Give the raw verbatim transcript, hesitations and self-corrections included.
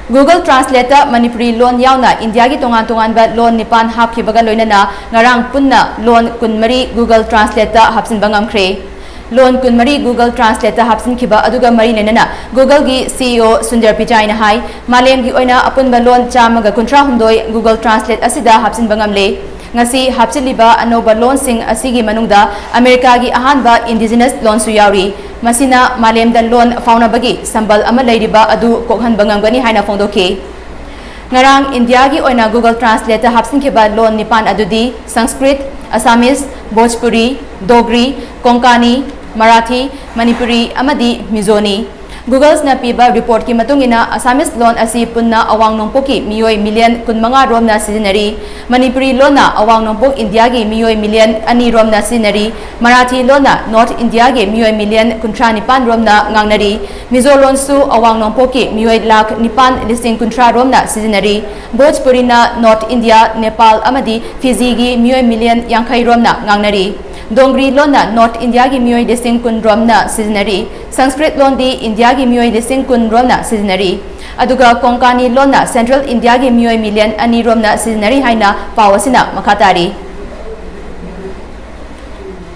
Google Translate-ꯇ Manipuri ꯂꯣꯟ ꯌꯥꯎꯅ ꯏꯟꯗꯤꯌꯥꯒꯤ ꯇꯣꯉꯥꯟ ꯇꯣꯉꯥꯟꯕ ꯂꯣꯟ ꯅꯤꯄꯥꯟ ꯍꯥꯞꯈꯤꯕꯒ ꯂꯣꯏꯅꯅ ꯉꯔꯥꯡ ꯄꯨꯟꯅ ꯂꯣꯟ ꯀꯨꯟꯃꯔꯤ Google Translate-ꯇ ꯍꯥꯞꯆꯤꯟꯕ ꯉꯝꯈ꯭ꯔꯦ꯫ ꯂꯣꯟ ꯀꯨꯟꯃꯔꯤ Google Translate-ꯇ ꯍꯥꯞꯆꯤꯟꯈꯤꯕ ꯑꯗꯨꯒ ꯃꯔꯤ ꯂꯩꯅꯅ Google-ꯒꯤ CEO ꯁꯨꯟꯗꯔ ꯄꯤꯆꯥꯏꯅ ꯍꯥꯏ, ꯃꯥꯂꯦꯝꯒꯤ ꯑꯣꯏꯅ ꯑꯄꯨꯟꯕ ꯂꯣꯟ ꯆꯥꯝꯃꯒ ꯀꯨꯟꯊ꯭ꯔꯥ ꯍꯨꯝꯗꯣꯏ Google Translate ꯑꯁꯤꯗ ꯍꯥꯞꯆꯤꯟꯕ ꯉꯝꯂꯦ꯫ ꯉꯁꯤ ꯍꯥꯞꯆꯤꯜꯂꯤꯕ ꯑꯅꯧꯕ ꯂꯣꯟꯁꯤꯡ ꯑꯁꯤꯒꯤ ꯃꯅꯨꯡꯗ ꯑꯃꯦꯔꯤꯀꯥꯒꯤ ꯑꯍꯥꯟꯕ indigenous ꯂꯣꯟꯁꯨ ꯌꯥꯎꯔꯤ꯫ ꯃꯁꯤꯅ ꯃꯥꯂꯦꯝꯗ ꯂꯣꯟ ꯐꯥꯎꯅꯕꯒꯤ ꯁꯝꯕꯜ ꯑꯃ ꯂꯩꯔꯤꯕ ꯑꯗꯨ ꯀꯣꯛꯍꯟꯕ ꯉꯝꯒꯅꯤ ꯍꯥꯏꯅ ꯐꯣꯡꯗꯣꯛꯈꯤ꯫ ꯉꯔꯥꯡ ꯏꯟꯗꯤꯌꯥꯒꯤ ꯑꯣꯏꯅ Google Translate-ꯇ ꯍꯥꯞꯆꯤꯟꯈꯤꯕ ꯂꯣꯟ ꯅꯤꯄꯥꯟ ꯑꯗꯨꯗꯤ Sanskrit, Assamese, Bhojpuri, Dogri, Konkani, Marathi, Manipuri ꯑꯃꯗꯤ Mizoꯅꯤ꯫ Google-ꯅ ꯄꯤꯕ report-ꯀꯤ ꯃꯇꯨꯡ ꯏꯟꯅ Assamese ꯂꯣꯟ ꯑꯁꯤ ꯄꯨꯟꯅ ꯑꯋꯥꯡ ꯅꯣꯡꯄꯣꯛꯀꯤ ꯃꯤꯑꯣꯏ million ꯀꯨꯟꯃꯉꯥ ꯔꯣꯝꯅ ꯁꯤꯖꯤꯟꯅꯔꯤ꯫ ꯃꯅꯤꯄꯨꯔꯤ ꯂꯣꯟꯅ ꯑꯋꯥꯡ ꯅꯣꯡꯄꯣꯛ ꯏꯟꯗꯤꯌꯥꯒꯤ ꯃꯤꯑꯣꯏ million ꯑꯅꯤ ꯔꯣꯝꯅ ꯁꯤꯖꯤꯟꯅꯔꯤ꯫ ꯃꯔꯥꯊꯤ ꯂꯣꯟꯅ North ꯏꯟꯗꯤꯌꯥꯒꯤ ꯃꯤꯑꯣꯏ million ꯀꯨꯟꯊ꯭ꯔꯥ ꯅꯤꯄꯥꯟ ꯔꯣꯝꯅ ꯉꯥꯡꯅꯔꯤ꯫ ꯃꯤꯖꯣ ꯂꯣꯟꯁꯨ ꯑꯋꯥꯡ ꯅꯣꯡꯄꯣꯛꯀꯤ ꯃꯤꯑꯣꯏ ꯂꯥꯈ ꯅꯤꯄꯥꯟ ꯂꯤꯁꯤꯡ ꯀꯨꯟꯊ꯭ꯔꯥ ꯔꯣꯝꯅ ꯁꯤꯖꯤꯟꯅꯔꯤ꯫ ꯚꯣꯖꯄꯨꯔꯤꯅ North ꯏꯟꯗꯤꯌꯥ, ꯅꯦꯄꯥꯜ ꯑꯃꯗꯤ ꯐꯤꯖꯤꯒꯤ ꯃꯤꯑꯣꯏ million ꯌꯥꯡꯈꯩ ꯔꯣꯝꯅ ꯉꯥꯡꯅꯔꯤ꯫ ꯗꯣꯡꯒ꯭ꯔꯤ ꯂꯣꯟꯅ North ꯏꯟꯗꯤꯌꯥꯒꯤ ꯃꯤꯑꯣꯏ ꯂꯤꯁꯤꯡ ꯀꯨꯟ ꯔꯣꯝꯅ ꯁꯤꯖꯤꯟꯅꯔꯤ꯫ ꯁꯪꯁꯀ꯭ꯔꯤꯠ ꯂꯣꯟꯗꯤ ꯏꯟꯗꯤꯌꯥꯒꯤ ꯃꯤꯑꯣꯏ ꯂꯤꯁꯤꯡ ꯀꯨꯟ ꯔꯣꯝꯅ ꯁꯤꯖꯤꯟꯅꯔꯤ꯫ ꯑꯗꯨꯒ ꯀꯣꯡꯀꯥꯅꯤ ꯂꯣꯟꯅ Central ꯏꯟꯗꯤꯌꯥꯒꯤ ꯃꯤꯑꯣꯏ million ꯑꯅꯤ ꯔꯣꯝꯅ ꯁꯤꯖꯤꯟꯅꯔꯤ ꯍꯥꯏꯅ ꯄꯥꯎ ꯑꯁꯤꯅ ꯃꯈꯥ ꯇꯥꯔꯤ꯫